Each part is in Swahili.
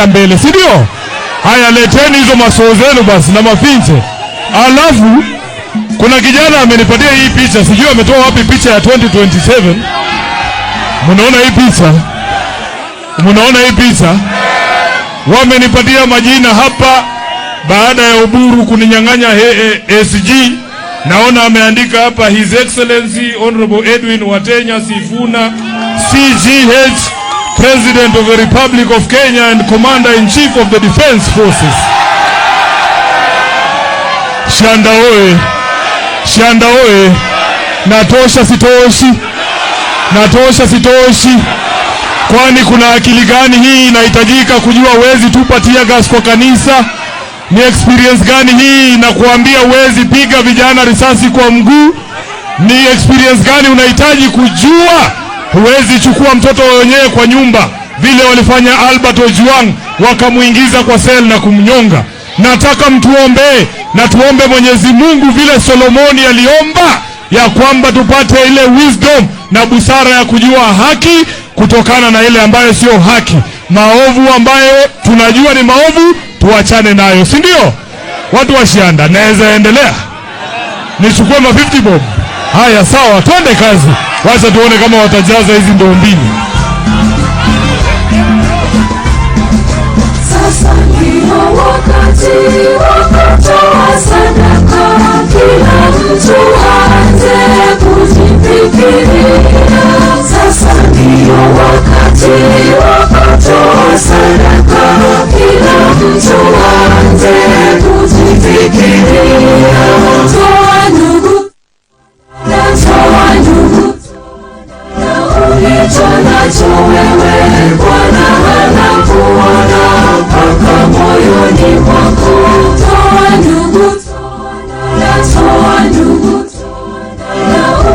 Mbele, si ndio? Haya, leteni hizo masoo zenu basi na mafinche. Alafu kuna kijana amenipatia hii picha, sijui ametoa wapi picha ya 2027. Mnaona hii picha? Mnaona hii picha? Wamenipatia majina hapa baada ya Oburu kuninyang'anya SG. Naona ameandika hapa, "His Excellency Honorable Edwin Watenya Sifuna, CGH, President of the Republic of Kenya and Commander in Chief of the Defense Forces." Shanda oye! Shanda oye! Natosha sitoshi? Natosha sitoshi? Kwani kuna akili gani hii inahitajika kujua huwezi tupa tear gas kwa kanisa? Ni experience gani hii inakuambia huwezi piga vijana risasi kwa mguu? Ni experience gani unahitaji kujua huwezi chukua mtoto wenyewe kwa nyumba vile walifanya Albert Ojwang, wakamuingiza kwa cell na kumnyonga? Nataka mtuombee na tuombe Mwenyezi Mungu vile Solomoni aliomba ya kwamba tupate ile wisdom na busara ya kujua haki kutokana na ile ambayo sio haki. Maovu ambayo tunajua ni maovu tuachane nayo, si ndio? Watu wa Shianda, naweza endelea nichukue ma 50 bob? Haya, sawa, twende kazi. Wacha tuone kama watajaza hizi ndoo mbili. Sasa ndio wakati wa kutoa sadaka, kila mtu aanze kujifikiria. Sasa ndio wakati wa kutoa sadaka, kila mtu aanze kujifikiria. Toa ndugu, toa ndugu, ulicho nacho wewe, Bwana anakuona mpaka moyoni mwako. Toa ndugu, toa ndugu,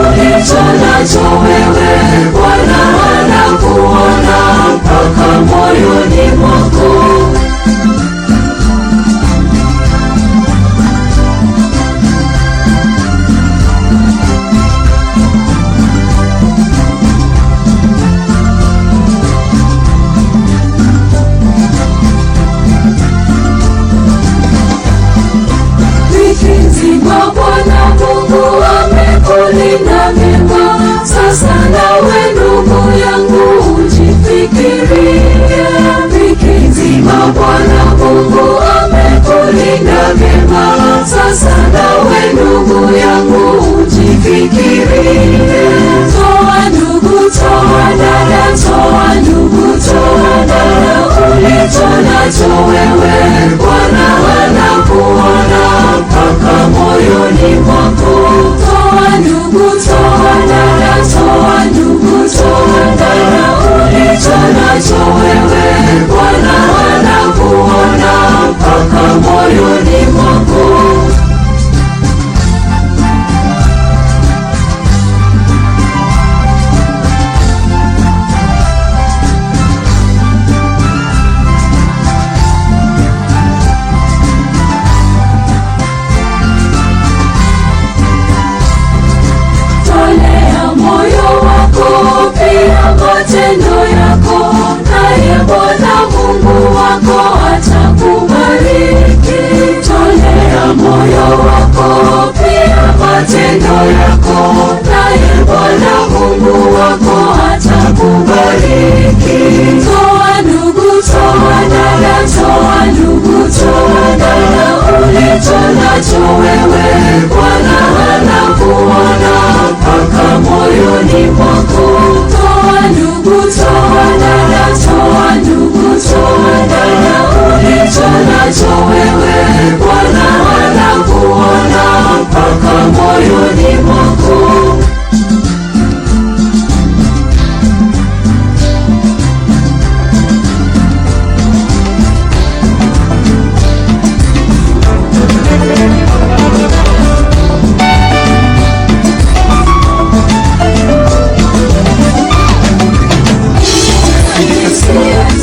ulicho nacho wewe, Bwana anakuona mpaka moyoni mwako. Wiki nzima Bwana Mungu amekulinda vyema. Sasa nawe ndugu yangu ujifikirie. Wiki nzima Bwana Mungu amekulinda vyema. Sasa nawe ndugu yangu ujifikirie. Toa ndugu, toa dada, toa ndugu, toa dada, ulicho nacho wewe, Bwana anakuona mpaka moyoni mwako. Toa ndugu, toa dada, toa ndugu, toa dada, ulicho nacho wewe, Bwana anakuona mpaka moyoni mwako. Tolea moyo wako pia matendo yako, naye Bwana Mungu wako atakubariki. Tolea moyo wako pia matendo yako, naye Bwana Mungu wako atakubariki. Toa ndugu, toa dada, toa ndugu, toa dada, ulicho nacho wewe, Bwana anakuona mpaka moyoni mwako. Toa ndugu, toa dada, toa ndugu, toa dada, ulicho nacho wewe, Bwana anakuona mpaka moyoni mwako.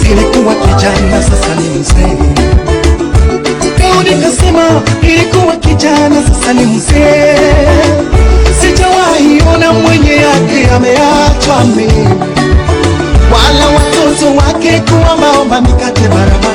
Nilikuwa kijana, sasa ni mzee. Leo nikasema nilikuwa kijana, sasa ni mzee. Sijawahi ona mwenye yake ameachwa mimi. Wala watoto wake kuombaomba mikate barabarani.